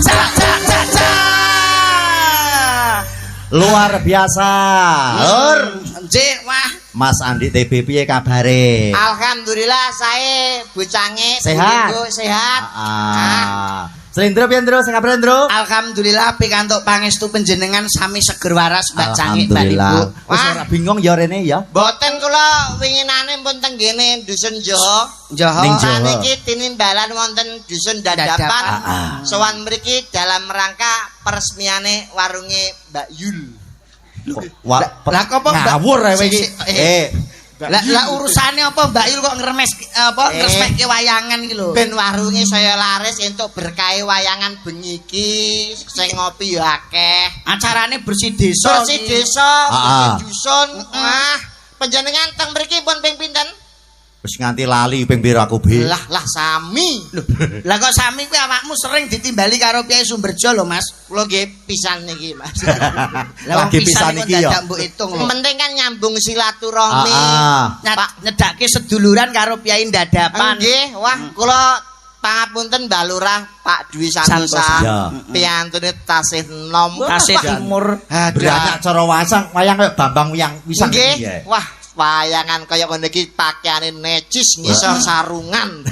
Cak cak cak cak. Luar biasa. Lur, Nggih, wah. Mas Andi TB, piye kabare? Alhamdulillah saya bocange. Sehat? Bu, sehat. Ah. Slendro piye, Ndro? Sing kabare, Ndro? Alhamdulillah pikantuk pangestu panjenengan sami seger waras, Mbak Cangik, Mbak Ibu. Alhamdulillah. Wis Wah. ora bingung ya rene ya. Boten, kula winginane pun teng gene dusun Joho. Joho. Ning Joho. Saniki tinimbalan wonten dusun Dadapan. Dadapan. Ah. Sowan mriki dalam rangka peresmiane warunge Mbak Yul. Wah, Lah kok apa, Mbak? Ngawur ae iki. Sik, sik, Eh, Lah lah urusane apa Mbak Yul kok ngremes apa Eh. ngresmekke wayangan iki lho? Ben warunge saya laris, entuk berkahe wayangan bengi iki, sing ngopi ya akeh. Acarane bersih desa. Bersih iki. desa, bersih dusun. Wah, panjenengan teng mriki pun ping pinten? Wis nganti lali ping pira aku, Bi. Lah lah sami. Lho, lah kok sami kuwi awakmu sering ditimbali karo Kyai Sumberjo lho, Mas. Kula nggih pisan niki, Mas. Lah wong Lagi pisan kok iki ya. dadak mbok hitung lho. Penting kan nyambung silaturahmi. Nyedake seduluran karo Kyai Dadapan. Nggih, wah, kula pangapunten Mbak Lurah Pak Dwi Santosa. Santosa. Ya. Piyantune tasih nom. Tasih timur. Beranak cara wasang wayang kaya Bambang Wiyang Wisang Nggih. iki ya. Wah, wayangan kaya ngono iki pakaiane necis ngisor sarungan.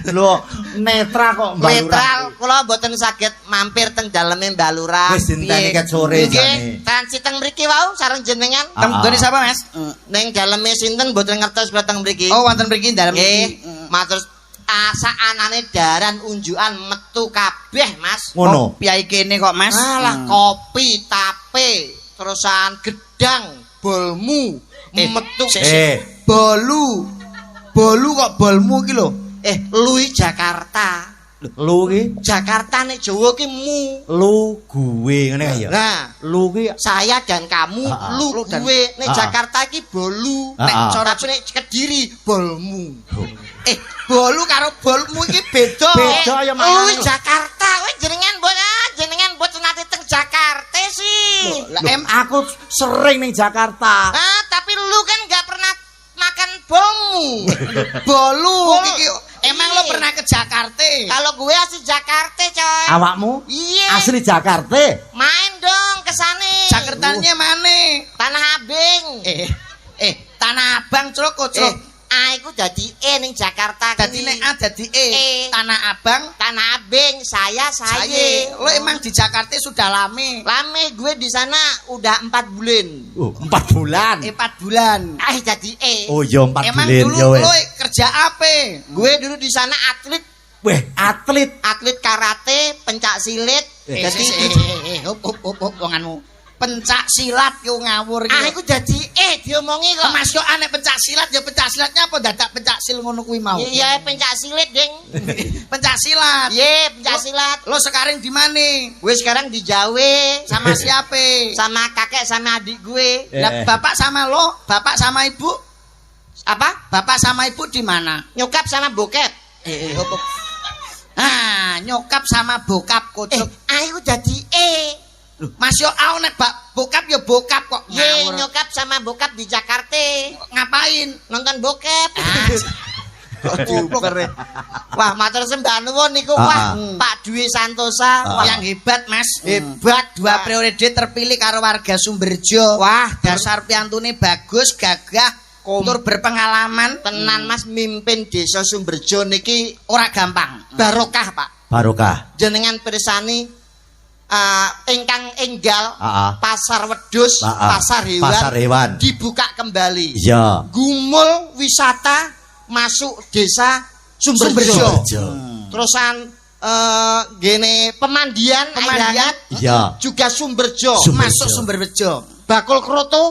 Lho, netra kok Mbak Lurah. Netral, kula mboten saged mampir teng daleme Mbak Lurah. Wis dinteni ket sore Nggih, jane. transit teng mriki wau sareng jenengan. Teng nggone sapa, Mas? Ning daleme sinten mboten ngertos kula teng mriki. Oh, wonten mriki dalem Nggih, mriki. Matur asa anane daran unjukan metu kabeh, Mas. Ngono. Oh, piyai kene kok, Mas. Alah, kopi, tape, terusan gedang, bolmu, Eh, metu. sik, sik. Eh, Bolu. Bolu kok bolmu iki lho. Eh, lui Jakarta. Lu ki Jakarta nek Jawa ki mu. Lu gue ngene ya. Nah, Lu ki saya dan kamu, lu Lu dan- gue. Nek Jakarta ki bolu, nek cara nek Kediri bolmu. Eh, bolu karo bolmu iki beda. Beda ya, Mas. Lui Jakarta, kowe jenengan mbok ah, jenengan mbok nate teng Jakarta sih. Lah Loh, em aku sering ning Jakarta. Ah, tapi lu kan nggak pernah makan bolmu. Bolu Bol- iki emang lo Iya. pernah ke Jakarta? Kalau gue asli Jakarta, coy. Awakmu Iya. asli Jakarta. Main dong ke sana. Jakartanya mana? Tanah Abing. Eh, eh, Tanah Abang celok kok celok. Eh, A iku dadi E ning Jakarta Dadi kuwi. nek A dadi E. E. Tanah Abang Tanah Abing, saya saya. saya. Lo emang di Jakarta sudah lame. Lame gue di sana udah 4 bulan. Oh, 4 bulan. Eh, 4 bulan. Ah, jadi E. Oh iya, 4 Emang bulan dulu ya wes. lo kerja apa? Gue dulu di sana atlet, Weh, atlet. Atlet karate, pencak silit. Eh, Jadi Eh, eh, eh, hop hop hop hop wonganmu. Pencak silat ki ngawur iki. Ah, iku dadi E diomongi kok. Mas yo aneh pencak silat ya pencak silatnya apa dadak pencak sil ngono kuwi mau? Iya, pencak silit, Ding. Pencak silat. Iya, pencak silat. Lo sekarang di mana? Gue sekarang di Jawa. Sama siapa? Sama kakek sama adik gue. Eh. Lah bapak sama lo, bapak sama ibu, Apa? Bapak sama ibu di mana? Nyokap sama bokep. Eh, eh, hop, hop. Ah, nyokap sama bokap Eh, kocok. ah iku dadi E. Loh, Mas yo au nek bak bokap ya bokap kok Ye, ngawur. nyokap sama bokap di Jakarta. Ngapain? Nonton bokep. Ah, Kok diuber. Wah, matur sembah nuwun niku, wah, Pak Dwi Santosa. Wah, yang hebat, Mas. Hebat. Dua Pak. periode terpilih karo warga Sumberjo. Wah, dasar piantune bagus, gagah, tur berpengalaman. Tenan, Mas, mimpin desa Sumberjo niki Ora gampang. Barokah, Pak. Barokah. Jenengan pirsani ingkang enggal pasar wedhus, pasar hewan, Pasar hewan. Dibuka kembali. Iya. Gumul wisata masuk desa Sumberjo. Sumberjo. Sumberjo. Terusan gene pemandian, air Pemandian. hangat, Iya. juga Sumberjo. Sumberjo. Masuk Sumberjo. Bakul kroto.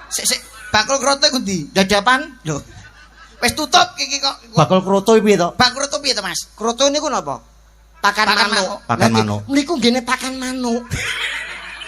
Sik sik, bakul kroto iku ndi? Dadapan. Lho. Wis tutup iki kok. Bakul kroto piye to? Bakul kroto piye to, Mas? Kroto niku napa? Pakan, Pakan manuk. manuk. Pakan Lah, manuk. niku gene pakan manuk.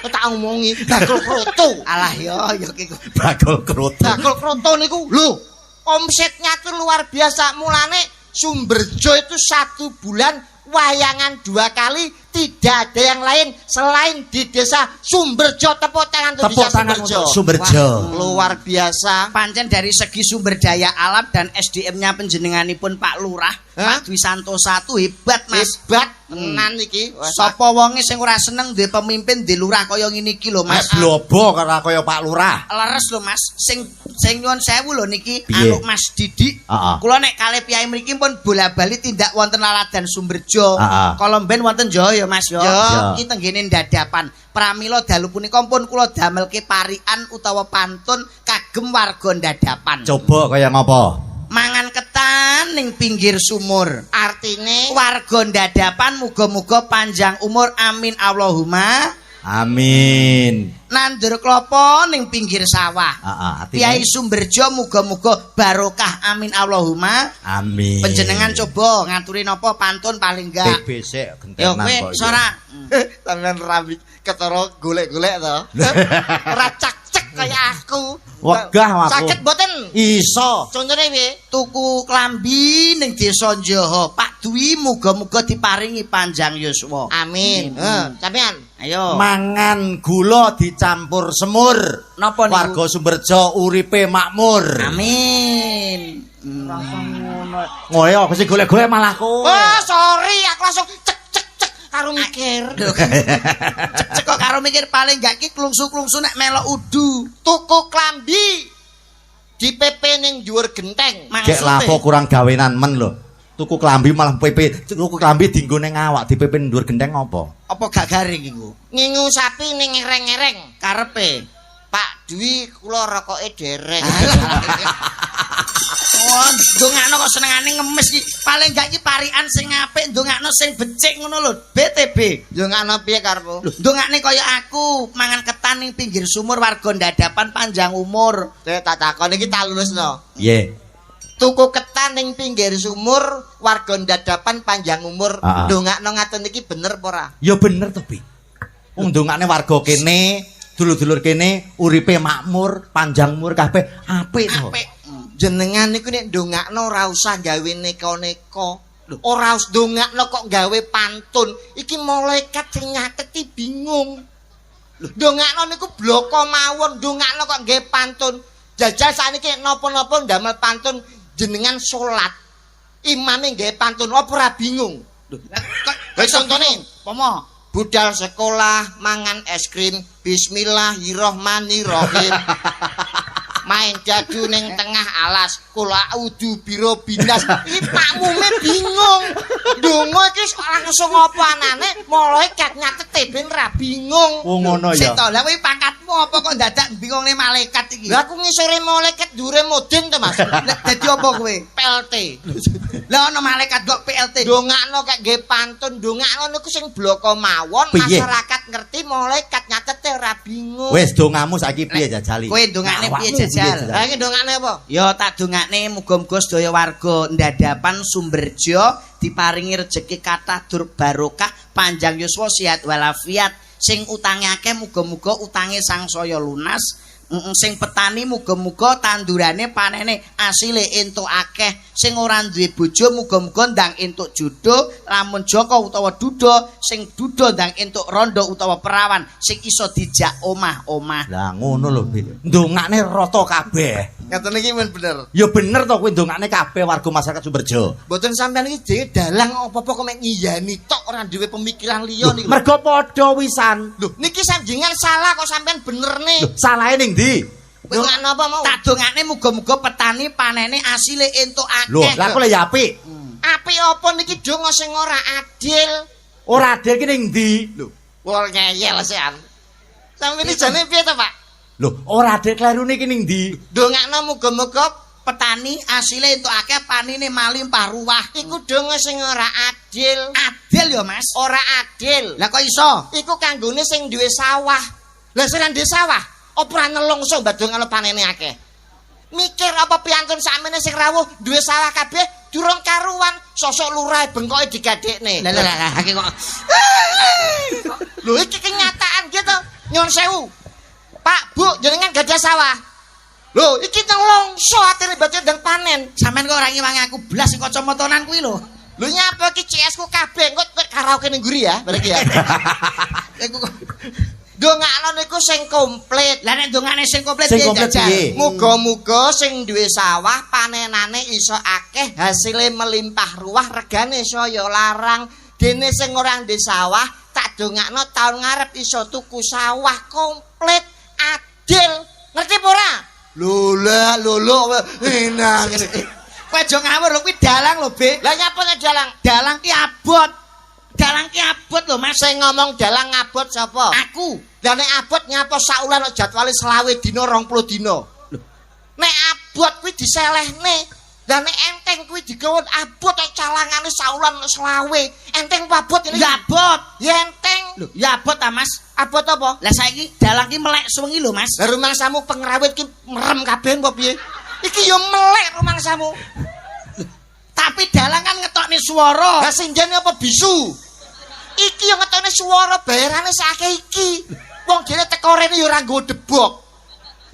Kok tak omongi bakul kroto. Alah yo yo iki. Bakul kroto. Bakul kroto niku lho, omsetnya tuh luar biasa. Mulane Sumberjo itu satu bulan wayangan dua kali, tidak ada yang lain selain di desa Sumberjo. Tepuk tangan untuk Tepuk desa tangan Sumberjo. untuk Sumberjo. Wah, luar biasa. Pancen dari segi sumber daya alam dan SDM-nya penjenenganipun Pak Lurah. Hah? Pak Dwi Santosa tuh hebat, Mas. Hebat tenan iki. Sapa wonge sing ora seneng duwe pemimpin di lurah kaya ngene iki lho, Mas. Mas blobo karo kaya Pak Lurah. Leres lho, Mas. Sing sing nyuwun sewu lho niki Piye? anu Mas Didik. Heeh. Kula nek kalih piyai mriki pun bola-bali tindak wonten Laladan Sumberjo. Heeh. Kala mben wonten Jawa ya, Mas ya. Ya. Iki tenggene Dadapan. Pramila dalu punika pun kula damelke parikan utawa pantun kagem warga Dadapan. Coba kaya ngopo? Mangan ketan ning pinggir sumur. Artine Warga Dadapan muga-muga panjang umur, amin Allahumma. Amin. Nandur klopo ning pinggir sawah. Heeh, artine Kyai Sumberjo muga-muga barokah, amin Allahumma. Amin. Panjenengan coba ngaturi napa pantun paling enggak. TB sik Yo gentenan kowe kok. iya. sora. Sampeyan rambi ketara golek-golek to. Ora cek-cek kaya aku. Wegah aku. Saged mboten? Iso. Contone piye? Tuku klambi ning desa Njoho. Pak Dwi muga-muga diparingi panjang yuswa. Amin. Heeh, sampean. Ayo. Mangan gula dicampur semur. Napa niku? Warga Sumberjo uripe makmur. Amin. Ngoyo aku sing golek-golek malah kowe. Oh, sorry, aku langsung cek cek cek karo mikir. Cek kok karo mikir paling gak ki klungsu-klungsu nek melok udu. Tuku klambi di PP ning dhuwur genteng. Gek lapo kurang gawenan men lho. Tuku klambi malah PP, tuku klambi dienggo ning awak, di PP dhuwur genteng apa? Apa gak garing iku? Ngingu sapi ning ngereng-ngereng. Karepe. Pak Dwi kula rokoke dereng. Oh, ndongakno kok senengane ngemis iki. Paling gak iki parikan sing apik, ndongakno sing becik ngono lho. BTB. Ndongakno piye karepmu? Lho, ndongakne kaya aku, mangan ketan ning pinggir sumur warga Dadapan panjang umur. Cek tak takon iki tak lulusno. Piye? Tuku ketan ning pinggir sumur warga Dadapan panjang umur. Ah. Ndongakno ngaten iki bener apa ora? Ya bener to, Bi. Wong ndongakne warga kene, dulur-dulur kene uripe makmur, panjang umur kabeh apik to. Apik. Jenengan niku nek ndongakno ora usah gawe neka-neka. Ora usah ndongakno kok gawe pantun. Iki malaikat sing nyateti bingung. Lho, ndongakno niku bloko mawon, ndongakno kok gawe pantun. Jajal sakniki napa-napa ndamel pantun jenengan salat. Imame gawe pantun apa ora bingung? Lho, kok Wis contone, pomo budal sekolah mangan es krim, bismillahirrahmanirrahim. Main dadu ning tengah alas, kula udu biro binas. Iki makmume bingung. Ndonga iki langsung apa anane, malaikat nyatete ben ra bingung. Wong ngono Sik ya. to, lha kowe pangkatmu apa kok dadak bingungne malaikat iki? Lah aku ngisore malaikat dhuwure mudin to, Mas. Lah dadi apa kowe? PLT. Lah ana malaikat kok PLT. Ndongakno kek nggih pantun, ndongakno niku sing bloko mawon, Piye? masyarakat ngerti malaikat nyatete ora bingung. Wis dongamu saiki piye jajali? Kowe ndongakne piye Awakmu jajal? Lah iki ndongakne apa? Ya tak dongakne muga-muga sedaya warga Ndadapan Sumberjo diparingi rejeki kathah dur barokah, panjang yuswa sehat walafiat. Sing utange akeh muga-muga utange sangsaya lunas. Sing petani muga-muga tandurane panene asile entuk akeh. Sing ora duwe bojo muga-muga ndang entuk jodoh, lamun jaka utawa duda, sing duda ndang entuk rondo utawa perawan sing iso dijak omah-omah. Lah ngono lho, Bi. Ndongakne rata kabeh. Ngaten iki men bener. Ya bener to kowe ndongakne kabeh warga masyarakat Sumberjo. Mboten sampean iki dhewe dalang apa-apa kok mek ngiyani tok ora duwe pemikiran liya niku. Mergo padha wisan. Lho, niki samjengan salah kok sampean benerne. Lho, salahe ning ndi? Ndongakno apa mau? Tak dongakne muga-muga petani panene asile entuk akeh. Lho, lah kok ya apik. Apik apa niki donga sing ora adil? Ora adil ki ning ndi? Lho, ora ngeyel sean. Sampeyan iki jane piye to, Pak? Lho, ora adil klerune ki ning ndi? Ndongakno muga-muga petani asile entuk akeh, panine malimpah ruwah. Iku donga sing ora adil. Adil ya, Mas? Ora adil. Lah kok iso? Iku kanggone sing duwe sawah. Lah sing ora duwe sawah, apa ora nelongso mbadungane panene akeh? Mikir apa piantun sakmene sing rawuh duwe sawah kabeh durung karuan, sosok lurah bengkoke digadekne. Lah lah lah iki kok. Lho iki kenyataan gitu. Nyun sewu. Pak, Bu, jenengan gadah sawah. Lho, iki nelongso atine badhe ndang panen. Sampeyan kok ora ngewangi aku blas sing kacamatanan kuwi lho. Lho nyapa iki CS ku kabeh engko karaoke ning mburi ya, bareng iki ya. Iku kok Ndongakno niku sing komplit. Lah nek ndongane sing komplit Sing piye, komplit Jajal? piye? Muga-muga sing duwe sawah panenane iso akeh, hasile melimpah ruah, regane saya larang. Dene sing ora ndek sawah tak dongakno taun ngarep iso tuku sawah komplit adil. Ngerti apa ora? Lho lah, lho lho enak. Kowe aja ngawur lho, kuwi dalang lho, Be. Lah nyapa nek dalang? Dalang ki abot. Dalang ki abot lho, Mas. Sing ngomong dalang ngabot sapa? Aku. Lah nek abot nyapa saulan kok jadwale 25 dina 20 dina. Nek abot kuwi diselehne. Lah nek enteng kuwi digawe abot kok calangane saulan 25. Enteng apa abot ini? Ya abot. Ya enteng. Lho, ya abot ta, Mas? Abot apa? Lah saiki dalang ki melek suwengi lho, Mas. Lah rumangsamu pengrawit ki merem kabeh apa piye? Iki ya melek rumangsamu. Tapi dalang kan ngetokne swara. Lah sinden apa bisu? Iki yo ngetokne swara bayarane sakeh iki. Wong dhewe teko rene yo ora nggo debok.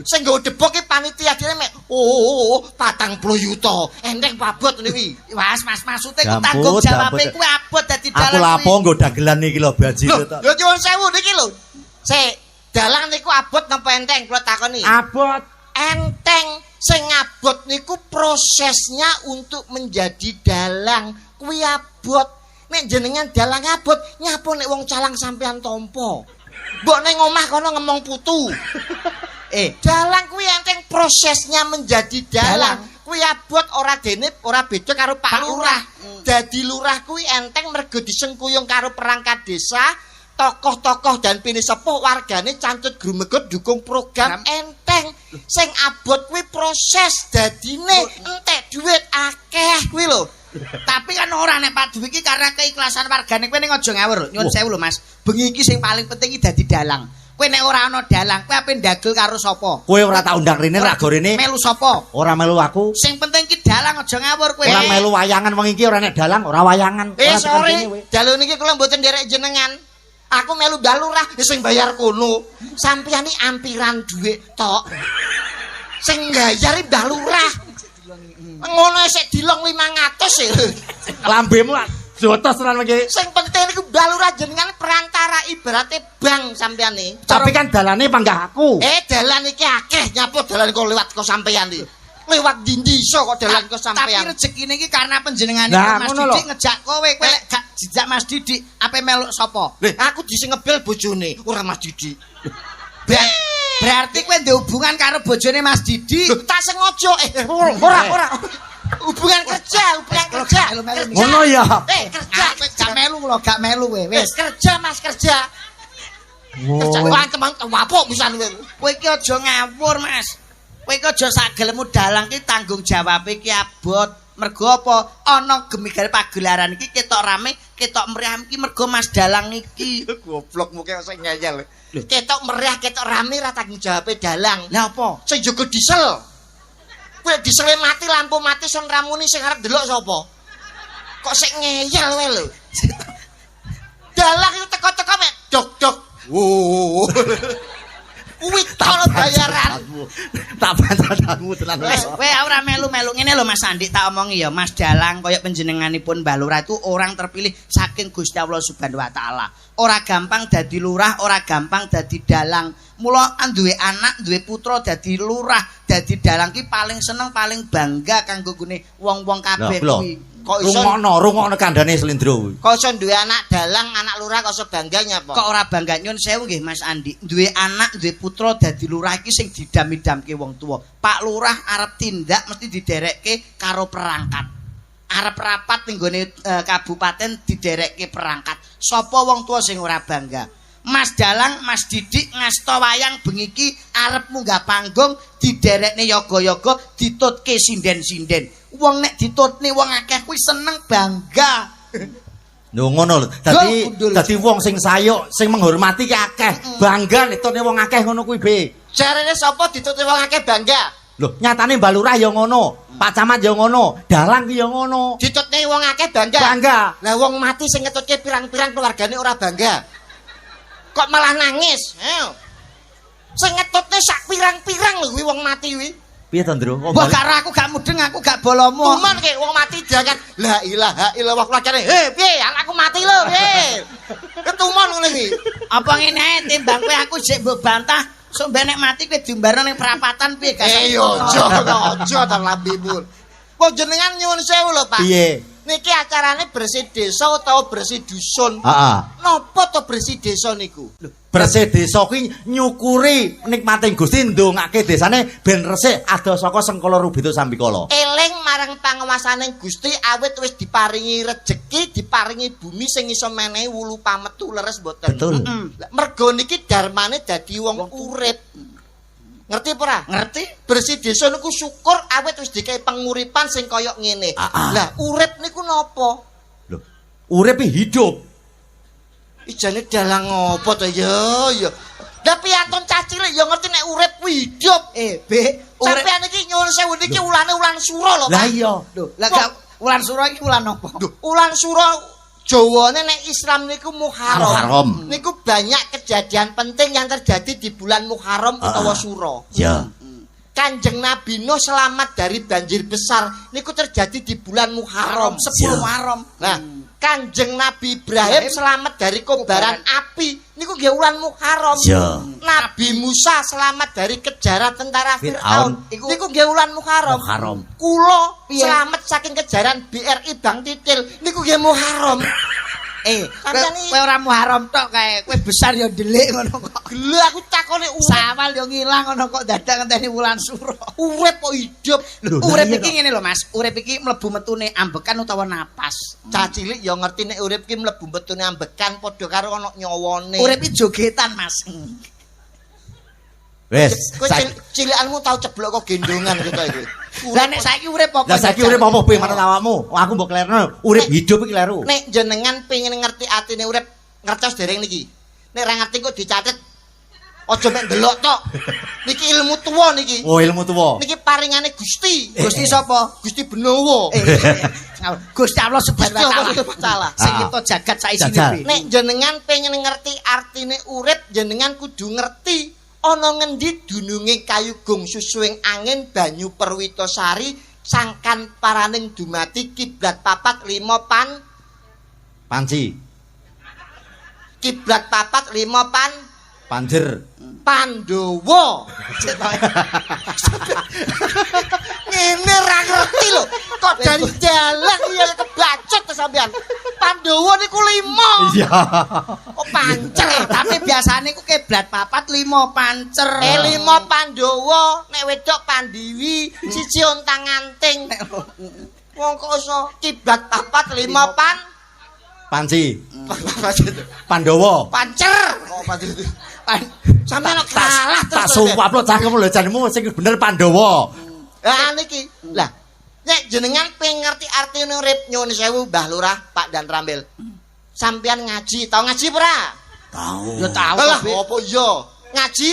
Sing nggo debok ki panitia dhewe mek oh 40 yuta. Enteng abot ngene kuwi. Mas, Mas, maksude ku Jamput, tanggung jawabe jamput. kuwi abot dadi dalang. Aku lapo nggo dagelan iki lho baji Lho, to. lho nyuwun sewu niki lho. Sik, dalang niku abot napa enteng kula takoni? Abot. Enteng. Sing abot niku prosesnya untuk menjadi dalang kuwi abot. Nek jenengan dalang abot, nyapa nek wong calang sampean tampa? Mbok ning omah kono ngemong putu. Dalang kuwi enteng prosesnya menjadi dalang. Kuwi abot ora dene ora beda karo Pak Pak Lurah. Lurah. Dadi lurah kuwi enteng mergo disengkuyung karo perangkat desa, tokoh-tokoh dan pinisepuh wargane cancut grumegut dukung program enteng. Sing abot kuwi proses dadine entek duit akeh kuwi lho. Tapi kan ora nek Pak Dwi iki karena keikhlasan wargane kowe ning aja ngawur lho. Nyuwun sewu lho, Mas. Bengi iki sing paling penting iki dadi dalang. Kowe nek ora ana dalang, kowe ape ndagel karo sapa? Kowe ora tak undang rene, ra go rene. Melu sapa? Ora melu aku. Sing penting ki dalang aja ngawur kowe. Ora melu wayangan wong iki ora nek dalang, ora wayangan. Eh Ora tekan sorry, kene kowe. dalu niki kula mboten nderek jenengan. Aku melu Mbah Lurah, ya sing bayar kono. Sampeyan iki ampiran dhuwit tok. Sing ngbayar iki Mbah Lurah. Ngono sik dilong 500 e. Lambemu jotos tenan iki. Sing penting niku Mbah Lurah jenengan perantara ibarate bank sampeyan iki. Tapi kan dalane panggah aku. Eh dalan iki akeh nyapa dalan kok lewat kok sampeyan iki. Lewat dindi iso kok dalan kok Tapi sampeyan. rezekine iki karena panjenengane Lah, Mas ngono lho. Didik ngejak kowe, kowe lek gak dijak Mas Didik, ape melok sapa? Lho, aku dising ngebel bojone, ora Mas Didik. Berarti kowe ndek hubungan karo bojone Mas Didik. Lho, tak sengaja ora ora. Hubungan kerja, hubungan kerja. Melu-melu. Kerja. Ngono ya. Kerja. Ah, kowe gak melu lho, gak melu kowe. Wis Wis. kerja Mas kerja. Kerja Oh. wah teman wapuk pisan kowe. Kowe iki aja ngawur, Mas. Kowe iki aja sak gelemmu dalang ki tanggung jawabe ki abot. Mergo apa? Ana gemigare pagelaran iki ketok rame, ketok meriah iki mergo Mas Dalang iki. Goblok muke sing ngeyel. Ketok meriah, ketok rame ra tanggung jawabe dalang. Lah apa? Sing jaga diesel. Kuwi diesele mati, lampu mati son ramuni sing arep delok sapa? Kok sik ngeyel wae lho. Dalang itu teko-teko mek dok-dok. Wo. Kuwi tok bayaran. Tak bantatanmu tenan. Wes, kowe ora melu-melu ngene lho Mas Andi tak omongi ya, Mas Dalang kaya panjenenganipun Mbah Lurah itu orang terpilih saking Gusti Allah Subhanahu wa taala. Ora gampang dadi lurah, ora gampang dadi dalang. Mula duwe anak, duwe putra dadi lurah, dadi dalang ki paling seneng, paling bangga kanggo gune wong-wong kabeh Lho, kuwi. Kok iso Rungokno, rungokno kandhane Slendro kuwi. kok iso duwe anak dalang, anak lurah kok iso bangga nyapa? Kok ora bangga nyun sewu nggih Mas Andi. Duwe anak, duwe putra dadi lurah iki sing didam-idamke wong tuwa. Pak Lurah arep tindak mesti diderekke karo perangkat. Arep rapat ning gone kabupaten diderekke perangkat. Sapa wong tuwa sing ora bangga? Mas Dalang, Mas Didik ngasta wayang bengi iki arep munggah panggung diderekne yoga-yoga ditutke sinden-sinden. Wong nek ditutne wong akeh kuwi seneng bangga. Lho ngono lho. Dadi Gundul. dadi wong sing sayuk, sing menghormati ki akeh. Bangga nek ditutne wong akeh ngono kuwi, Be. Jarene sapa ditutne wong akeh bangga? Lho, nyatane Mbah Lurah ya ngono, Pak Camat ya ngono, dalang ki ya ngono. Ditutne wong akeh bangga. Bangga. Lah wong mati sing ngetutke pirang-pirang keluargane ora bangga. Kok malah nangis? Ayo. Sing ngetutne sak pirang-pirang lho kuwi wong mati kuwi. Piye to, Ndro? Kok Wah, balik? karo aku gak mudeng, aku gak bolomo. Tuman ke wong mati diangkat la ilaha illallah keluargane. He, piye anakku mati lho, piye? Ketuman ngene iki. Apa ngene ae timbang kowe aku jek mbok bantah, sok ben nek mati kowe diumbarno ning perapatan piye gak? Eh yo aja aja ta lambimu. Kok jenengan nyuwun sewu lho, Pak. Piye? Niki acarane bersih desa utawa bersih dusun. Heeh. Napa to bersih desa niku? Bersih desa kuwi nyukuri nikmate Gusti ndongake desane ben resik adoh saka sengkala rubita sambikala. Eling marang panguwasane Gusti awit wis diparingi rejeki, diparingi bumi sing iso menehi wulu pametu leres mboten. Betul. Lah, mergo niki darmane dadi wong urip. Ngerti apa ora? Ngerti? Bersih desa niku syukur awit wis dikai penguripan sing kaya ngene. Lah urip niku napa? Lho, urip hidup. Ijane dalang apa to ya ya. Lah piantun cah cilik ya ngerti nek urip kuwi hidup. Eh, B, urip. Sampeyan iki nyuwun sewu niki ulane ulan sura lho, Lah Pak. iya. Lho, lah gak wulan sura iki wulan apa? Lho, ulan sura Jawane nek Islam niku Muharram. Muharram. Niku banyak kejadian penting yang terjadi di bulan Muharram utawa Sura. Ya. Kanjeng Nabi Nuh selamat dari banjir besar niku terjadi di bulan Muharram. 10 Ya. Muharram. Nah, Kanjeng Nabi Ibrahim Ibrahim selamat dari kobaran api niku nggih wulan Muharram. Ya. Nabi Musa selamat dari kejaran tentara Fir'aun. Fir'aun. Niku nggih wulan Muharram. Muharram. Kula Piye? selamat saking kejaran BRI Bank Titil niku nggih Muharram. Eh, kowe Sampeyan iki- kowe ora Muharram tok kae, kowe besar ya ndelik ngono kok. Gelo aku takone urip, Sawal ya ngilang ngono kok dadak ngenteni wulan sura. Urip kok hidup. Lho, lah Urip iya iki ngene lho Mas, urip iki mlebu metune ambekan utawa napas. Cah cilik ya ngerti nek urip ki mlebu metune ambekan padha karo ana nyawane. Urip iki jogetan Mas. Wes. Kowe cilikanmu tau ceblok kok gendongan gitu iki. Lah nek saiki urip apa? Lah saiki urip apa piye manut awakmu? Aku mbok klerno, urip hidup iki kleru. Nek jenengan pengen ngerti atine urip, ngertos dereng niki. Nek ra ngerti kok dicatet. Aja mek ndelok tok. Niki ilmu tuwa niki. Oh, ilmu tuwa. Niki paringane Gusti. Gusti sapa? Gusti Benowo. Eh, Gusti Allah Subhanahu wa Gusti Allah taala. Subhanahu wa taala. Sing nyipta jagat saisine. Jajal. Bi. Nek jenengan pengen ngerti artine urip, jenengan kudu ngerti ana ngendi dununge kayu gong susuing angin banyu perwitasari sangkan paraning dumati kiblat papat lima pan Panci, kiblat papat lima pan panjer. Pandowo. Ngene ra ngerti lho. Kok dari dalang ya kebacut to sampean. Pandowo niku lima. Iya. Kok pancer. Eh, tapi biasane ku kiblat papat lima pancer. Eh lima Pandowo, nek wedok Pandiwi, siji ontang-anting. Wong kok iso kiblat papat lima pan Panci. Pandowo. pancer. Kok pancer. Pan Sampeyan kok kalah Tak terus. suwap lho cangkem lho janmu sing bener Pandowo. Lah niki. Lah nek jenengan pengen ngerti artine urip nyuwun sewu Mbah Lurah, Pak dan Rambil. Sampeyan ngaji, tau ngaji ora? Tahu. Ya tau Lah kok, Bi. apa iya? Ngaji?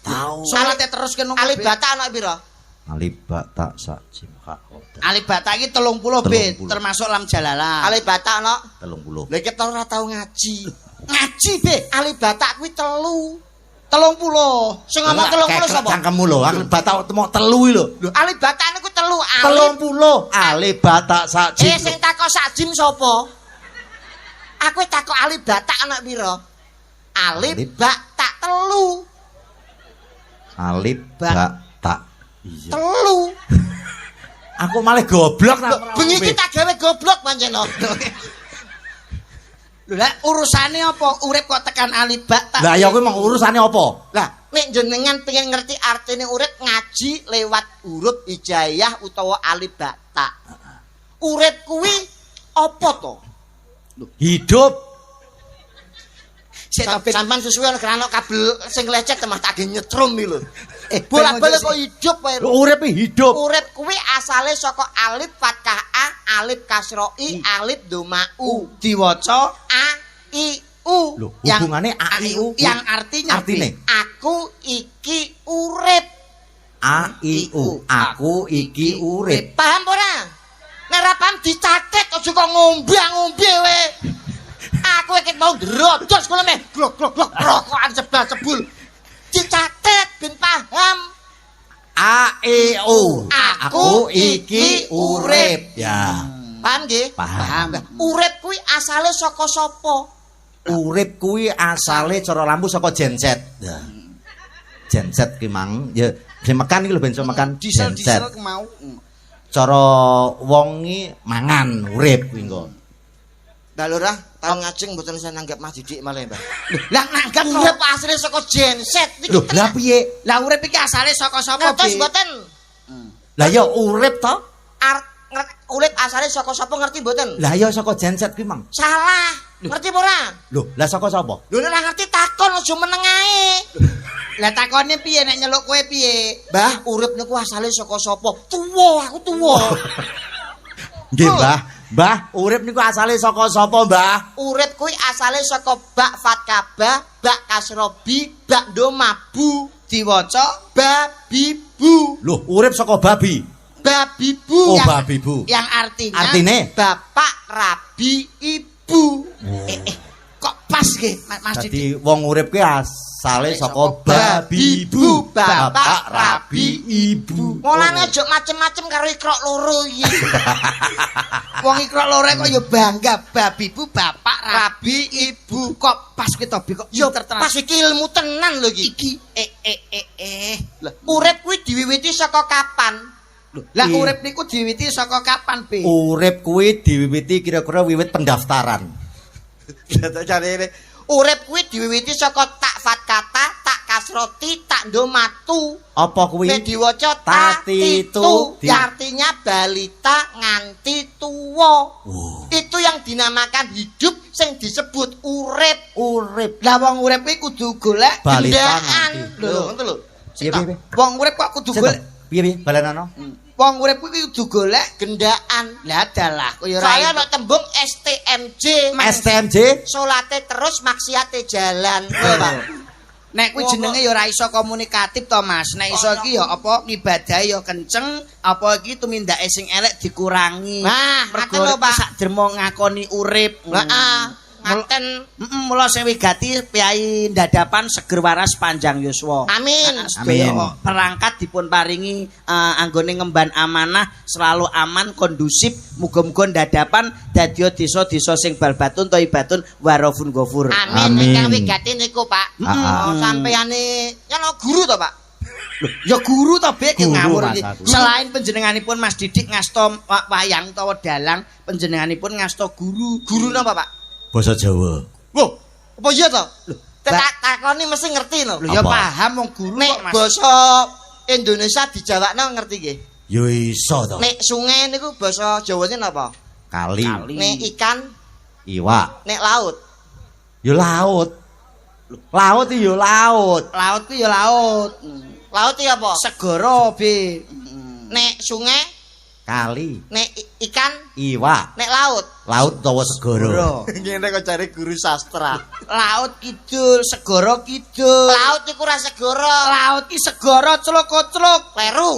Tahu. Salate terus kena Alif bata ana pira? Alif ba ta sa jim ha ho ta. Alif bata iki 30 B 30. termasuk lam jalalah. Alif bata ana. 30. Lha iki ora tau ngaji. Ngaji B Alif bata kuwi telu. 30. Sing ngomong 30 sapa? Cangkemmu lho, alif ba ta mok telu iki lho. Lho, alif bata niku telu alif. 30 alif ba ta sa jim. Eh sing takok sak jim sapa? Aku takok alif bata ana pira? Alif Alif. ba ta telu. Alif ba ta. Iya. Telu. Aku malah goblok ta. Lho, bengi iki tak gawe goblok pancen. Lho lah urusane apa? Urip kok tekan alif ba ta. Lah ya kuwi mong urusane apa? Lah, nek jenengan pengen ngerti artine urip ngaji lewat huruf hijaiyah utawa alif ba ta. Urip kuwi apa to? Hidup. Sik to, Ben. Sampeyan susuwe ana kerana kabel sing lecet mah tak ge nyetrum iki lho. Eh, Bolak-balik kok hidup wae. Lho, urip hidup. Urip kuwi asale saka alif fathah a, alif kasra i, alif doma u. Diwaca A i u. Lho, Yang- hubungane A I U yang artinya artine Aku iki urip. A I U. Aku iki urip. Paham ora? Nek ora paham dicatet aja kok ngombe-ngombe we. Aku iki mau ndrodos kono meh glok glok glok rokokan sebal sebul. Dicatet ben paham. A I U. Aku iki urip. Ya. Paham nggih? Paham. Lah, urip kuwi asale saka sapa? Urip kuwi asale cara lampu saka genset. Ya. Genset ki mang ya sing mekan iki lho ben iso mekan Diesel-diesel genset. mau. Cara wong iki mangan urip kuwi engko. Mbak Lurah, tahun ngajeng mboten saya nanggap Mas Didik malah, Mbak. Lah nanggap no. Urip asline saka genset niki. Lho, lah piye? Lah urip iki asale saka sapa, Ngertos Bi? mboten? Lah ya urip to? Urip asale saka sapa ngerti mboten? Lah ya saka genset kuwi mang. Salah. Ngerti apa ora? Lho, lah saka sapa? Lho nek ora ngerti takon aja meneng ae. Lah takone piye nek nyeluk kowe piye? Mbah, urip niku asale saka sapa? Tuwa, aku tuwa. Nggih, Mbah. Mbah, urip niku asale saka sapa, Mbah? Urip kuwi asale saka bak fatkaba, bak kasrobi, bak do mabu, Diwaca ba bi bu, Lho, urip saka babi. babi bu. Oh, babi bu. Yang artinya Artine Bapak rabi ibu. Kok pas nggih Mas Didik? Dadi wong urip kuwi asale saka babi bu, bapak rabi ibu. Mulane aja macem-macem karo ikrok loro iki. Wong ikrok loro kok ya bangga babi bu bapak rabi ibu. Kok pas kuwi to Bi kok Yo pinter tenan. pas iki ilmu tenan lho iki. Iki Lah, urip kuwi diwiwiti saka kapan? Lah urip niku diwiwiti saka kapan, Bi? Urip kuwi diwiwiti kira-kira wiwit pendaftaran. Urip kuwi diwiwiti saka tak fatkata, tak kasroti, tak ndo matu. Apa kuwi? Nek diwaca ta Tati ti tu tu, di. artinya balita nganti tuwa. Oh. Itu yang dinamakan hidup sing disebut urip. Urip Lah wong urip kuwi kudu golek balita Gendaan. nganti. Lho, ngono lho. Piye piye piye? Wong urip kok kudu Sik golek. to. Piye piye balenono? Wong urip kuwi kudu golek Gendaan. Lah dalah kok ya ora. Saya ana tembung STMJ. STMJ Salate terus maksiate jalan. Lho, Pak. Nek kuwi jenenge ya ora iso komunikatif to Mas. Nek iso iki ya apa ngibadahe ya kenceng, apa iki tumindake sing elek dikurangi. Nah, mergo ngaten lho, Pak. sak dermo ngakoni urip. Heeh. Ngaten. Mula sing wigati piyai ndadapan seger waras panjang yuswa. Amin. Sedaya Amin. perangkat dipun paringi anggone ngemban amanah selalu aman kondusif muga-muga ndadapan dadi desa-desa sing balbatun thayyibatun warafun ghafur. Amin. Amin. Ingkang wigati niku, Pak. Ah, Oh, sampeyane ya no guru to, Pak? Ya guru to Bek Guru, ngawur Mas, iki. aku. Selain panjenenganipun Mas Didik ngasta wayang utawa dalang, panjenenganipun ngasta guru. Guru napa, Pak? Basa Jawa. Loh, apa iya to? Tak takoni mesti ngerti lho. Lho ya Apa? paham wong guru Nek kok Mas. basa Indonesia dijawabno ngerti nggih. Ya iso to. Nek sungai niku basa Jawane napa? Kali, Kali. Nek ikan, iwak, nek laut. ya laut. Laut ya laut. Laut ku ya laut. Laut iki apa? Segara Be. Nek sungai, Kali, nek ikan, iwak, nek laut. laut utawa segara. Ngene kok cari guru sastra. Laut kidul, segara kidul. Laut iku ora segara, Laut ki segara celuk-celuk. kleru.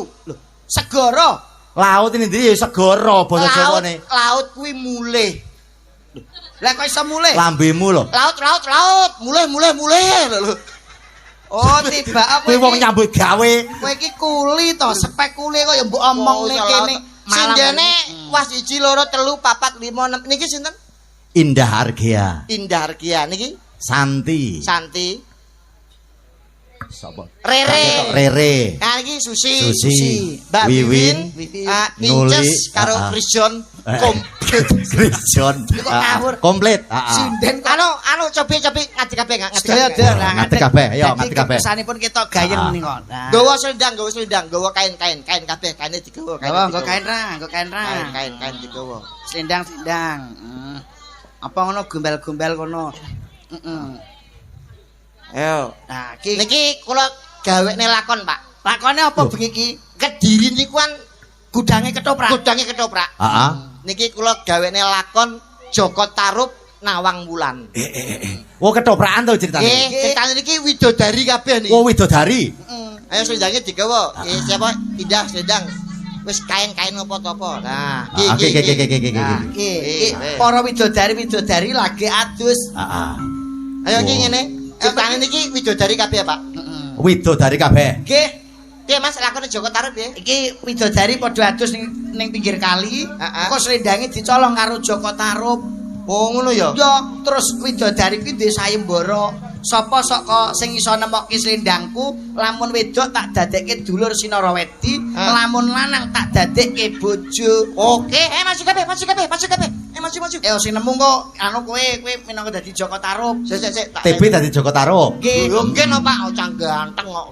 Segara. Laut ini ndi ya segara basa Laut, Jawane. laut kuwi mulih. Lah kok iso mulih? Lambemu lho. Laut, laut, laut, mulih, mulih, mulih lho. Oh, tiba apa Kowe wong nyambut gawe. Kowe iki kuli to, spek kuli kok ya mbok omongne kene. Sindene was 1 2 3 4 5 6 niki sinten? Indah Argea, Indah Argia niki Santi. Santi, Sapa? Rere. Rere. Nah niki Susi, Susi, Mbak Wiwin, Wiwin, ah, Nuli, Inces karo ah, ah. Krisjon komplit. Krisjon. Kok ngawur? Komplit. Heeh. Sinden kok Anu, anu cobi cobi ngadeg kabeh ngadeg sedaya kabeh. lah Ngadeg kabeh, ayo, ngadeg kabeh. Kesanipun ketok gayeng Ah. menika. Nah. Gawa selendang, gawa selendang, gawa kain, kain, kain kabeh, kaine digawa, kaine. Gawa nggo digawa. kain ra, nggo kain ra. Kain, kain, kain digawa. Selendang, selendang. Apa ngono gombal-gombal kono. Heeh. Ayo. Nah, iki Niki kula gawekne lakon, Pak. lakone apa Loh. bengi iki? Kediri niku kan Gudange ketoprak. gudange ketoprak. Heeh. Niki kula gawekne lakon Joko Tarub Nawang Wulan. Oh ketoprakan to ceritane. Nggih, ceritane niki widodari kabeh niki. Oh widodari. Ayo selendangnya digawa. Siapa? Indah selendang. Wis kain-kain apa-apa. Nah, Ah, Oke oke oke oke oke. Nah, iki iki Eh. para widodari-widodari lagi adus. Heeh. Ayo iki Oh. ngene. Ceritane niki widodari kabeh, Pak. Heeh. Widodari kabeh. Nggih, Piye Mas lakone Joko Tarub piye? iki widodari padha adus ning ning pinggir kali. Heeh. Kok slendange dicolong karo Joko Tarub. Oh ngono ya. Ya, terus widodari kuwi duwe sayembara. Sapa saka sing iso nemokke slendangku, lamun wedok tak dadekke dulur Sinarawedi, lamun lanang tak dadekke bojo. Oke, maju kabeh, maju kabeh, maju kabeh. Maju maju. Sing nemu kok anu kowe minangka dadi Jaka Tarub. Sik sik sik tak. TB dadi Jaka Tarub. Nggih. Lho nggih no Pak, cah ganteng kok.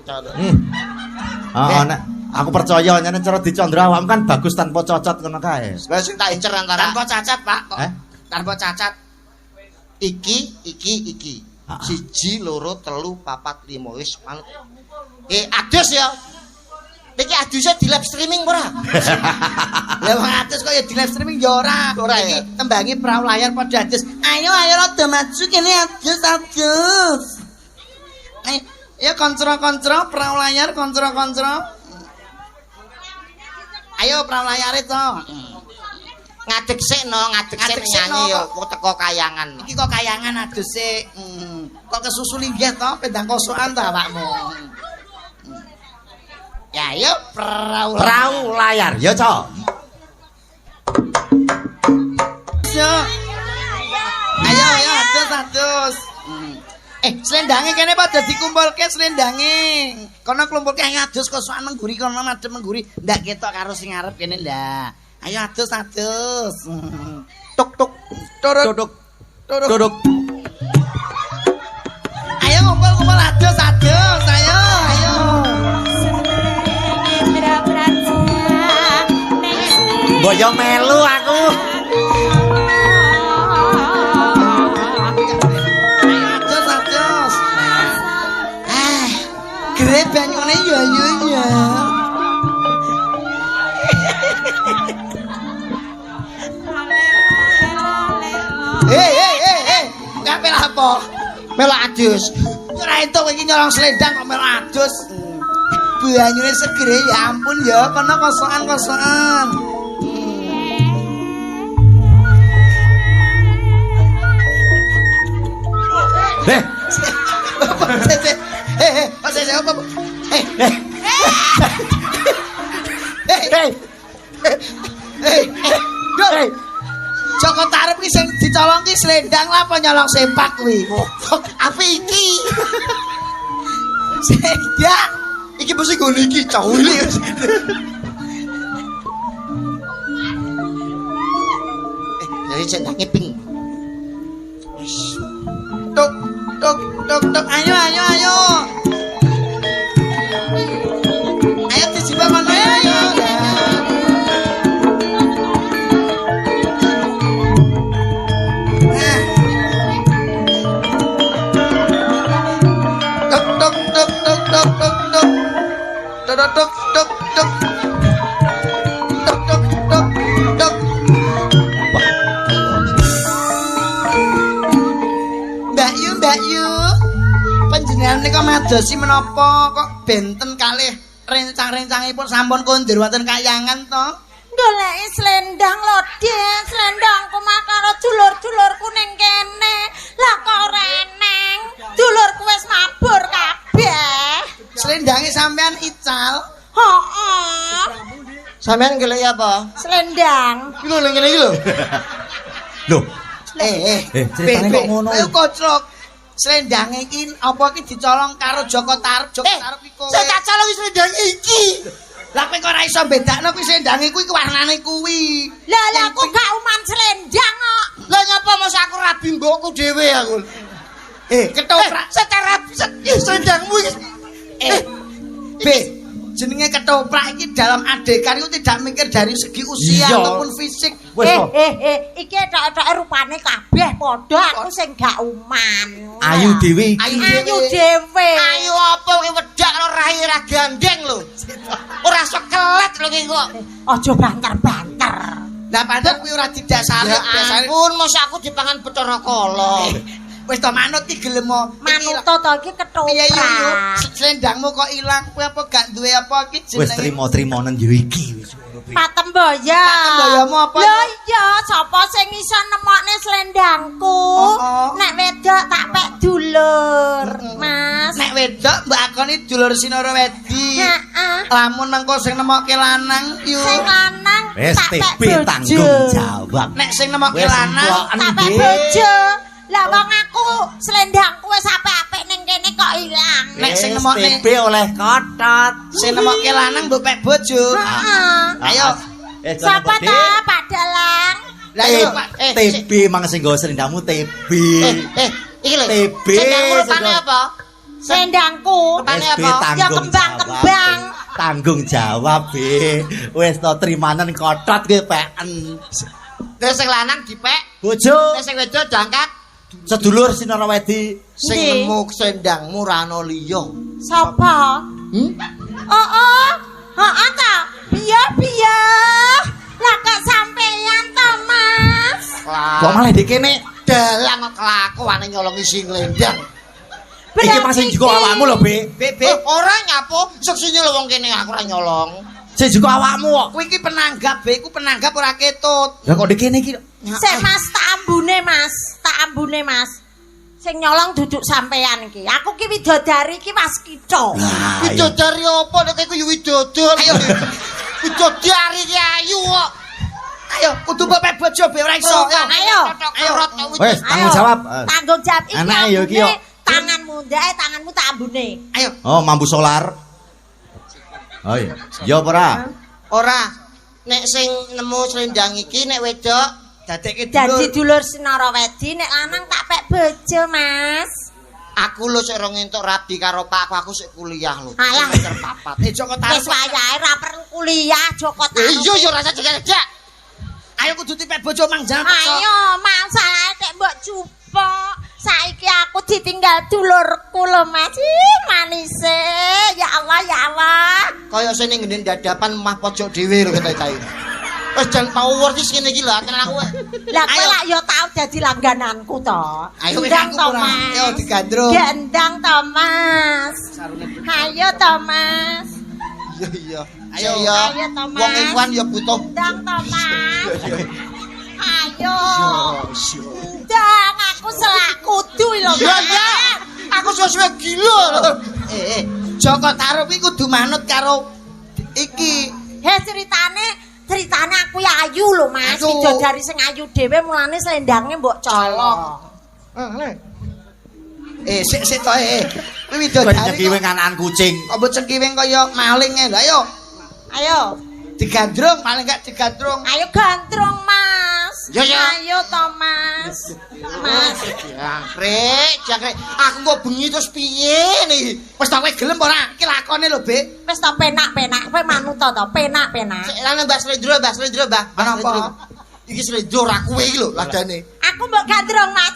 Heeh, nek aku percaya nyene cara dicandra awakmu kan bagus tanpa cacat ngono kae. Lah sing tak incer antara tanpa cacat, Pak kok. Tanpa cacat. Iki iki iki. 1 2 3 4 5 wis manut. Adus ya. Iki aduse di live streaming ora? Lah wong adus kok ya di live streaming ya ora. Ora iki tembangi perahu layar padha adus. Ayo ayo rada maju kene adus adus. Ayo ya kontro-kontro perahu layar kontro-kontro. Ayo perahu layare to. Ngadeg sik no, ngadeg sik nyanyi ya kok teko kayangan. Iki kok kayangan adus sik. Kok kesusu linggih to, pendang kosokan to awakmu. Ya ayo perahu perahu layar ya, Cok. Yo. Ayo ayo adus adus. Slendange kene padha dikumpulke slendange. Kono klumpulke ayo adus kosokan mengguri kono madhep mengguri ndak ketok karo sing ngarep kene lah. Ayo adus adus. Tuk tuk turuk tuk turuk. Ayo ngumpul-ngumpul adus adus ayo ayo. Mbok yo melu aku. Adus adus. Gere banyune yo yo yo. Kabeh apa? Melok adus. Ora entuk iki nyolong selendang kok melok adus. Banyune segere ya ampun ya, kono kosokan-kosokan. Heh. Heh. Jaka Tarub ki sing dicolong ki slendang lah apa nyolong sempak kuwi? Apa iki? Slendang. Iki mesti nggon iki cawili. Jadi sendange ping. Tuk tuk tuk tuk ayo ayo ayo. Ayo dijebak kono ayo. Tuk tuk tuk tuk tuk tuk tuk. Tuk tuk tuk tuk. Tuk tuk tuk tuk. Mbak Yu, Mbak Yu. Panjenengan menika madosi menapa kok benten kalih rencang-rencangipun sampun kondur wonten kayangan to? Goleki slendang lho, Dik. Slendangku mah karo dulur-dulurku ning kene. Lah kok ora eneng? Dulurku wis mabur kabeh. Slendange sampean ical? Heeh. Sampean goleki apa? Slendang. Iki lho ngene iki lho. Lho. Ceritane kok ngono. Ayo koclok. Slendange iki apa iki dicolong karo Jaka Tarub? Jaka Tarub iki kowe. Sing tak colong slendange iki. Lah kowe kok ora iso bedakno kuwi slendange kuwi warnane kuwi. Lah lah aku gak uman slendang kok. Lah nyapa mos aku rabi mbokku dhewe aku. Ketoprak. Secara slendangmu iki. B, jenenge ketoprak iki dalam adegan itu tidak mikir dari segi usia ataupun fisik. Iki ethok-ethoke rupane kabeh padha aku sing gak uman. Ayu dhewe iki. Ayu dhewe. Ayu apa kowe wedak karo rai ra gandeng lho. Ora sekelet lho iki kok. Aja banter-banter. Lah padahal kuwi ora didasari. Ya ampun, mosok aku dipangan Bathara Kala. Wis to manut iki gelem manut to iki ketoprak. Piye yo slendangmu kok ilang kuwi apa gak duwe apa iki jenenge? Wis trimo-trimonen yo iki wis ngono piye. Patemboya. Patemboyamu apa? Lho iya, sapa sing iso nemokne slendangku? Nek wedok tak pek dulur, Mas. Nek wedok mbok akoni dulur Sinarawedi. Heeh. Lamun mengko sing nemokke lanang yu. Sing lanang Wis tak pek TB bojo. tanggung jawab. Nek sing nemokke Wis lanang emploken, Tak pek Dik. bojo. Lah wong aku slendangku wis apik-apik ning kene kok ilang. Nek sing Wis nemokne- TB oleh kotot. Sing nemokke lanang mbok pek bojo. Heeh. Ayo. Sapa ta Pak Dalang? Lah iya, Pak. TB mang sing nggawa selendangmu TB. Iki lho. TB. Selendangmu rupane apa? Slendangku. Rupane Wis, B, apa? Ya tanggung kembang-kembang. jawab. Tanggung jawab, B. Wis to trimanen kotot kowe peken. Terus sing lanang dipek, Bojo terus sing wedok diangkat. Sedulur Sinarawedi. Sing Ndi? nemu selendangmu ra ono liya. Sapa? Hmm? Oh, oh. Heeh ta. Piye piye? Lah kok sampeyan to, Mas? Kok malah di kene? Dalang kok kelakuane nyolongi sing lendang. Iki mang sing jiko awakmu lho, B. B B. Ora nyapo, seksine lho wong kene aku ora nyolong. Sing jiko awakmu kok. Kuwi iki penanggap, B iku penanggap ora ketut. Lah kok di kene iki? Sik Mas, tak ambune Mas, tak ambune Mas. Sing nyolong duduk sampean iki. Aku ki widodari iki waskita. Lah, iya. Widodari apa nek iku ya widodol. Ayo. Widodari ki ayu kok. Ayo kudu mbok pek bojo B ora iso. Ayo. Ayo. Wes, tanggung jawab. Tanggung jawab iki. Anake ya iki yo. ambune, Tanganmu ndae, tanganmu tak ambune. Ayo. Oh, mambu solar. Oh iya. Ya apa ora? Ora. Nek sing nemu selendang iki nek wedok Dadekke Dadi dulur. dulur Sinarawedi nek lanang tak pek bojo, Mas. Aku lho sik rong entuk rabi karo pakku, aku sik kuliah lho. Alah. Semester papat. Joko Wis Tarub. wayahe ra perlu kuliah Joko Tarub. Iya ya rasa jejak. Ayo kudu dipek bojo mang jangan paksa. Ayo, masalahe tek mbok jupuk. Saiki aku ditinggal dulurku lho, Mas. Ih, manise. Ya Allah, ya Allah. Kaya sing ning ngene dadapan mah pojok dhewe lho ketoke cah. Wis jan power iki ngene iki lho, tenan aku. Lah kowe Ayo. lak yo tau dadi langgananku to. Ayo wis Gendang aku to, ora. Mas. Ayo digandrung. Gendang to, Mas. Sarune. Ayo to, Mas. Iya iya. Ayo. Iya. Ayo to, Mas. Wong iku ya butuh. Gendang to, Mas. Ayo. Gendang aku selak kudu lho. Iya iya. Aku suwe-suwe gila lho. Joko Tarub iki kudu manut karo iki. He ceritane aku ya ayu lho Mas. Ayu. Widodari sing ayu dhewe mulane slendange mbok colong. Sik sik to eh. Kuwi Kok widodari. nyekiwing anakan kucing. Kok mbok cengkiwing kaya maling e. Lho ayo Ayo. digandrung paling gak digandrung. Ayo gandrung Mas. Ya, ya. Ayo to Mas. Mas. Jangkrik, jangkrik. Aku kok bengi terus piye nih? Wis ta kowe gelem apa ora? Iki lakone lho, Bek. Wis to penak-penak kowe manut to to penak-penak. Sik lan Mbak Slendro, Mbak Slendro, Mbak. Mbak Kenapa? Slendro. Iki slendro ora kowe iki lho ladane. Aku mbok gandrung Mas.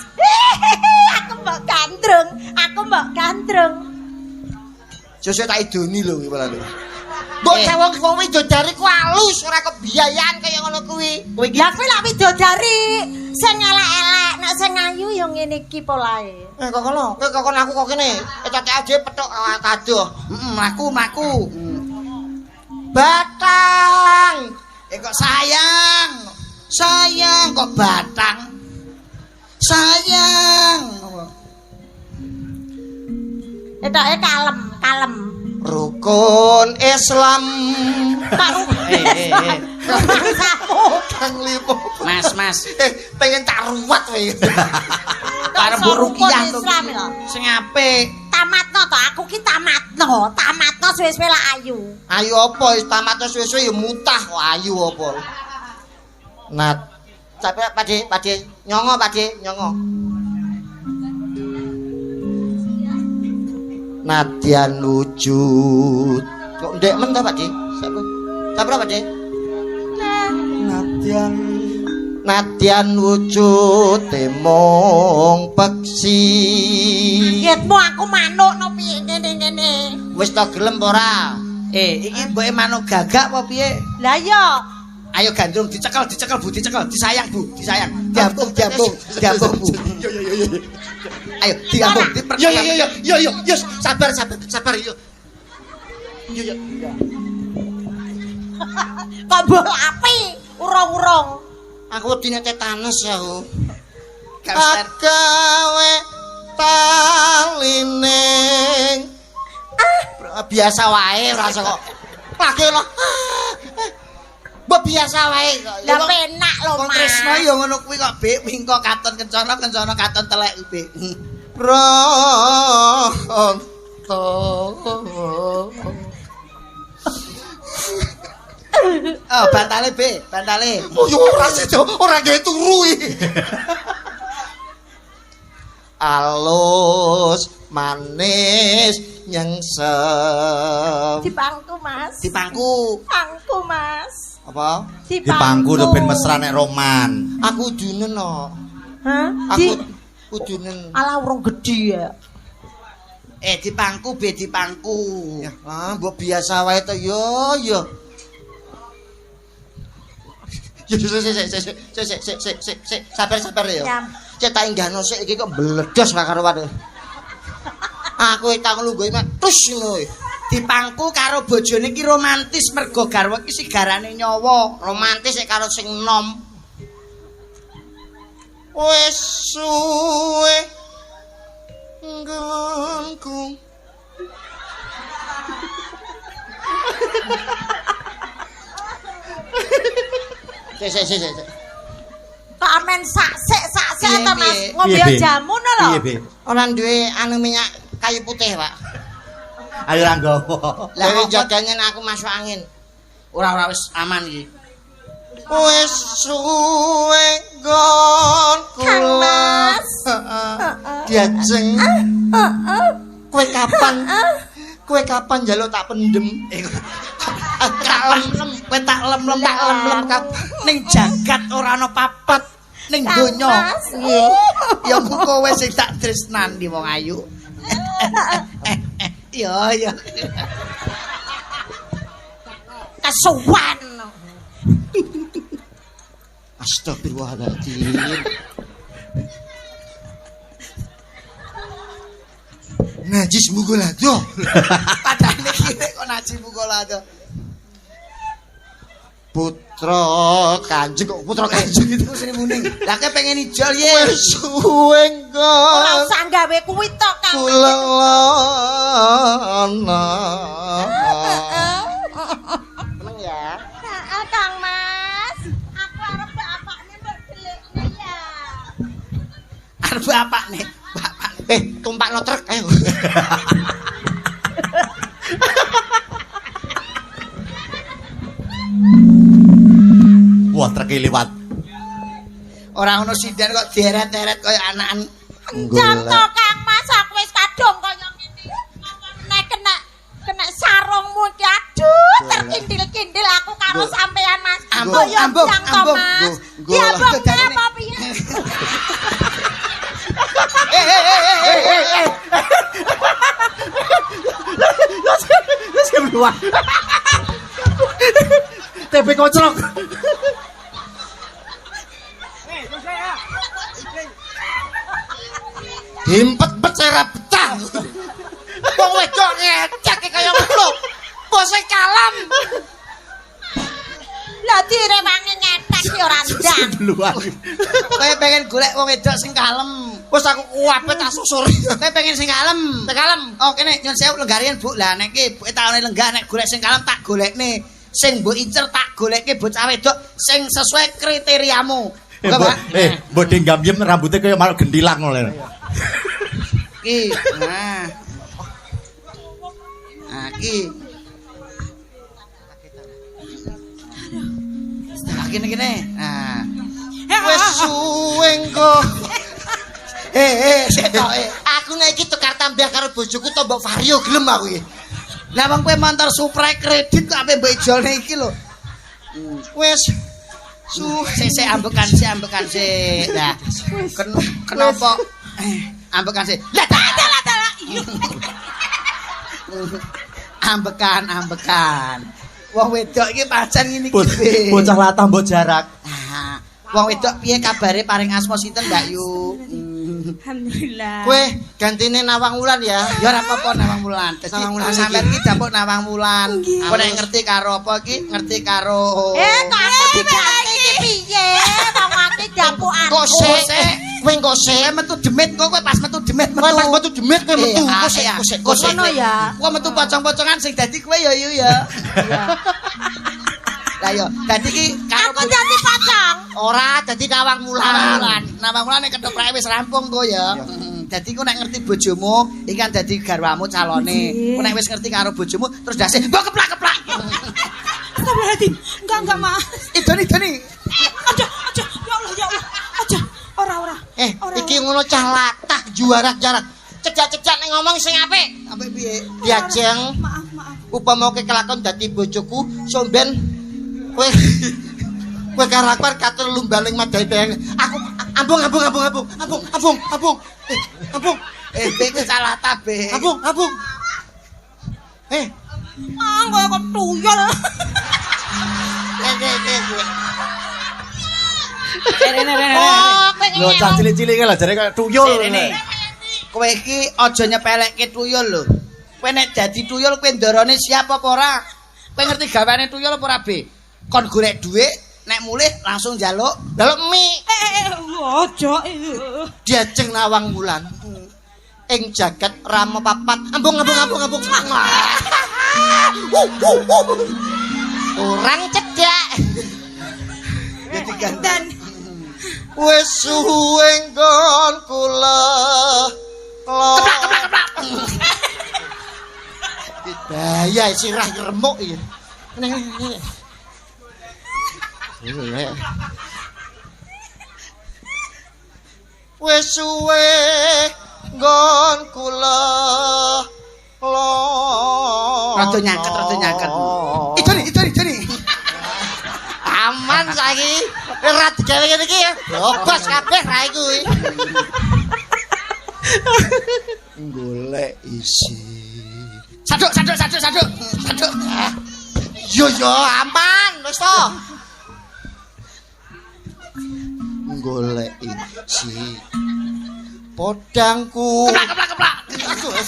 Aku mbok gandrung. Aku mbok gandrung. Sesuk tak idoni lho kuwi malah lho. Mbok cawong wong widodari ku alus ora kebiayaan kaya ngono kuwi. Kowe iki Lah kowe lak widodari sing elek-elek nek sing ayu ya ngene iki polahe. Kok kono, kowe kok kono aku kok kene. Cocok aja petuk kadoh. Heeh, mlaku mlaku. Batang. Kok sayang. Sayang kok batang. Sayang. Etoke kalem, kalem. Rukun Islam. Pak Rumangsamu. Kang Lipo. Mas, Mas. Pengen tak ruwat kowe. Arep mbok rukiah to. Islam lho. Sing apik. Tamatno to, aku ki tamatno, tamatno suwe-suwe lak ayu. Ayu apa wis tamatno suwe-suwe ya mutah kok ayu apa. Nat. Sampe Pakde, Pakde, nyongo Pakde, nyongo. Nadyan wujud. Kok ndek men ta Pakde? Sapa? Sapa Pakde? Nadyan Nadyan wujud mung peksi. Kagetmu aku manuk no piye ngene-ngene. Wis to gelem apa ora? Iki mboke manuk gagak apa piye? Lah iya, Ayo gandrung dicekel, dicekel Bu, dicekel, disayang Bu, disayang. Diambung, diambung, diambung Bu. Yo yo yo yo. Ayo diambung, dipercepat. Yo yo yo yo yo yo sabar sabar sabar yo. Yo yo. kok mbok api urung-urung. Aku wedi nek tetanus aku. Gangster. Agawe talining. Biasa wae ora usah kok. Lagi lho. Mbok biasa wae kok. Lah penak lho, Wong Mas. tresno ya ngono kuwi kok, Bik. Wingko katon kencana, kencana katon telek, Bik. Bronto. Oh, bantale, Bik, bantale. Oh, yo ora sida, ora gawe turu iki. Alus manis nyengsem. Dipangku, Mas. Dipangku. Pangku, Mas. Apa? Dipangku lho ben mesra nek roman. Aku udunen no. Hah? Aku Di udunen. Alah urung gedhe ya. Dipangku, Bik, dipangku. Ya, ah, mbok biasa wae to yo yo. Yo sik sik sik sik sik sik sik sik sabar-sabar yo. Cek tak inggahno sik iki kok mbledos ra karuan. Aku tak lungguhi mek tus ngono. Dipangku karo bojone iki romantis mergo garwa iki sigarane nyawa. Romantis sik karo sing nom. Wis suwe nggonku. Sik sik sik sik. Kok amen sak sik to Mas. Ngombe jamu no lho. Piye, Bi? Ora duwe anu minyak kayu putih, Pak. Ayo ra nggawa. Lah jagane aku masuk angin. Ora wis aman iki. Wis suwe nggon kula. Diajeng. Kowe kapan? Kowe kapan njaluk tak pendem? Tak lem-lem, kowe tak lem-lem, tak lem-lem kapan? Ning jagat ora ana papat ning donya. Ya mung kowe sing tak tresnani wong ayu. Ya ya. Kesuwen. Astagfirullahaladzim. Najis mugolado. Padahal iki kok najis mugolado. Putra Kanjeng kok putra Kanjeng itu sing muning. Lah kowe pengen ijol ye. Wis suwe nggon. Ora usah gawe kuwi tok Kang. Kula ana. Seneng ya. Heeh Kang Mas. Aku arep bapakne mbok delikne ya. Arep bapakne, bapakne. Tumpakno truk ayo. Wah, truk liwat. Ora ono sinden kok dieret-eret kaya anakan. Jam to Kang Mas, aku wis kadung kaya ngene. Nek kena sarungmu iki aduh terkindil-kindil aku karo sampean Mas. Ambung, ambung, ambung. Ya ambung apa piye? Eh. Wis keluar. TB kocrok. Dimpet-pet ora betah. Wong wedok ngecek kaya ngono. Bose kalem. Lah direwangi ngetek ki ora ndang. Kowe pengen golek wong wedok sing kalem. Wis aku kuwabet tak susur. Kowe pengen sing kalem. Sing kalem. Oh kene nyun sewu lenggarian Bu. Lah nek iki ibuke taune lenggah nek golek sing kalem tak golekne. Sing mbok incer tak golekke bocah wedok sing sesuai kriteriamu. Mbok denggamyem rambutnya kaya manuk gentilang ngono. Ki, nah. Nah, ki. Nah, kene-kene. Nah. Wis suwe engko. Setoke. Aku nek iki tukar tambah karo bojoku to mbok Vario gelem aku iki. Lah wong kowe motor Supra kredit kok ape mbok ijolne iki lho. Wis sik ambekan sik. Lah kenapa ambekan sik. Lah dalah. Ambekan. Wong wedok iki pancen ngene iki. Bocah latah mbok jarak. Ah, wong wedok piye kabare paring asma sinten Mbak Yu? Alhamdulillah. Kowe gantine Nawang Wulan ya. Ya ora apa-apa Nawang Wulan. Dadi sampean iki dapuk Nawang Wulan. Aku nek ngerti karo apa iki, ngerti karo kok aku diganti iki piye? Wong aku dapukanku. Kok sik? Kowe engko sik. Kowe metu demit kok, kowe pas metu demit metu. Kowe pas metu demit kowe metu. Engko sik, sik, Kok sik. Ngono ya. Kowe metu pocong-pocongan sing dadi kowe ya yu ya. Lah yo, dadi iki karo Aku dadi pocong. Ora dadi Nawang Wulan. Nawang Wulan nek kethoprake wis rampung kok ya. Dadi ku nek ngerti bojomu, iki kan dadi garwamu calone. Ku nek wis ngerti karo bojomu terus ndase mbok keplak-keplak. Astagfirullahaladzim. Enggak, Mas. Idoni, idoni. Aja, aja. Ya Allah, ya Allah. Aja. Ora, ora. Iki ngono cah latah juarak-jarak. Cecak-cecak nek ngomong sing apik. Apik piye? Diajeng. Maaf, maaf. Upama kowe kelakon dadi bojoku, somben kowe kowe karo aku arep katur lumbaling madhae bayang. Aku ambung ambung ambung ambung ambung ambung ambung. Ambung. Be cah latah be. Ambung ambung. Ah, kowe kok tuyul. Rene, rene. Oh, kowe Lho cah cilik-cilik ki lho jare kaya tuyul. Rene. Kowe iki aja nyepelekke tuyul lho. Kowe nek dadi tuyul kowe ndorone siap apa ora? Kowe ngerti gaweane tuyul apa ora, Be? Kon golek dhuwit, nek mulih langsung njaluk. Njaluk mie. Aja. Diajeng Nawang Wulan. Ing jagat Rama papat. Ambung ambung ambung ambung. Kurang cedhak. Ya diganten. Wis suwe nggon kula. Keplak keplak keplak. Bahaya sirah remuk iki. Wis suwe nggon kula. Rada nyaket, rada nyaket. Idoni, idoni, idoni. Aman saiki. Ora digawe ngene iki ya. Bobos kabeh rae kuwi. Golek isi. Saduk, saduk, saduk, saduk. Saduk. Yo yo aman wis to. Golek isi. Podangku. Keplak, keplak, keplak.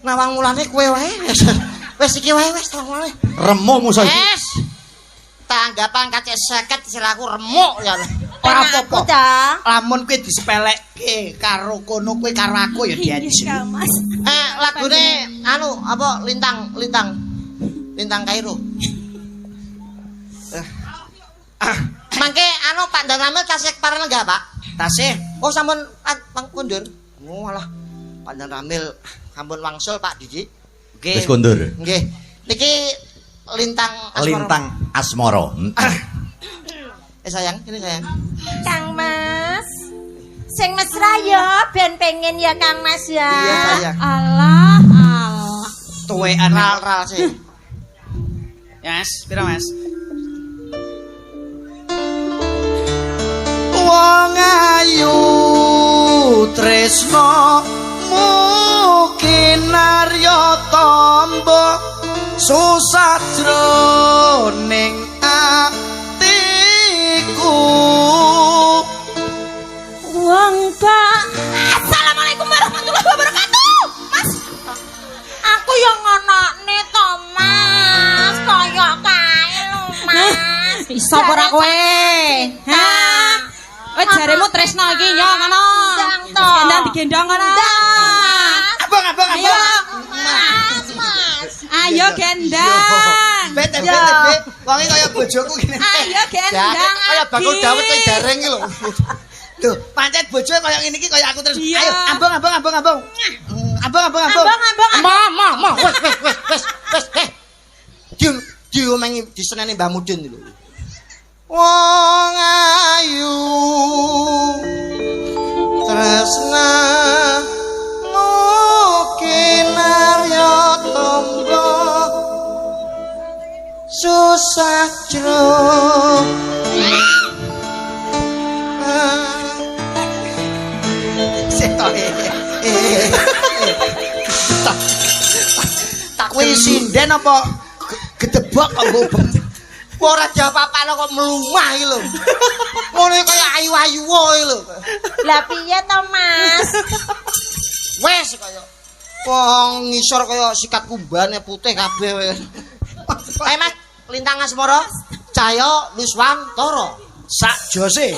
Nawang Wulane kowe wae. Wis iki wae wis Nawang Wulane. Remuk musa iki. Wis. Tanggapan kacek 50 sirahku remuk ya. Ora apa-apa. Lamun kowe disepelekke karo kono kowe karo aku ya diajeng. Mas. Lagune anu apa lintang lintang. Lintang Kairo. Mangke anu Pak Danramil tasih pareng enggak, Pak? Tasih. Oh sampun kondur. Oh alah. Pak Danramil sampun wangsul Pak Didi. Nggih. Wis kondur. Nggih. Niki Lintang Asmara. Lintang Asmara. Sayang, ini sayang. Kang Mas. Sing mesra ya, ben pengen ya Kang Mas ya. Iya, sayang. Alah, alah. Tuwekan ral-ral sih. Ya, Mas, piro Mas? Wong ayu tresno kinarya tamba susah jroning atiku. Wong Pak. Assalamualaikum warahmatullahi wabarakatuh. Mas, aku yo ngonokne to Mas, kaya kae lho Mas. Iso apa ora kowe? Ha? Kowe jaremu tresno iki yo ngono. Gendang digendong ngono. Abang, abang, abang. Mas, Mas. Ayo gendang. Bete, bete, be. Wonge kaya bojoku ngene. Ayo gendang. Kaya bakul dawet sing gareng iki lho. Lho, pancet bojoe kaya ngene iki kaya aku terus. Iya. Ayo, ambung, ambung, ambung, ambung. Ambung, ambung, ambung. Ambung, ambung. Ma, ma, ma. Wes, wes, wes, wes, wes. Diomengi diseneni Mbah Mudin lho. Wong ayu tresna kinarya tamba susah jro. Tak kuwi sinden apa gedebok kok mbok Ora diapa-apakno kok mlumah iki lho. Ngono kaya ayu-ayu wae lho. Lah piye to, Mas? Wes kaya wong ngisor kaya sikat kumbane putih kabeh wis. Ayo Mas, Lintang Asmara, Cahya Nuswantara. Sak jose.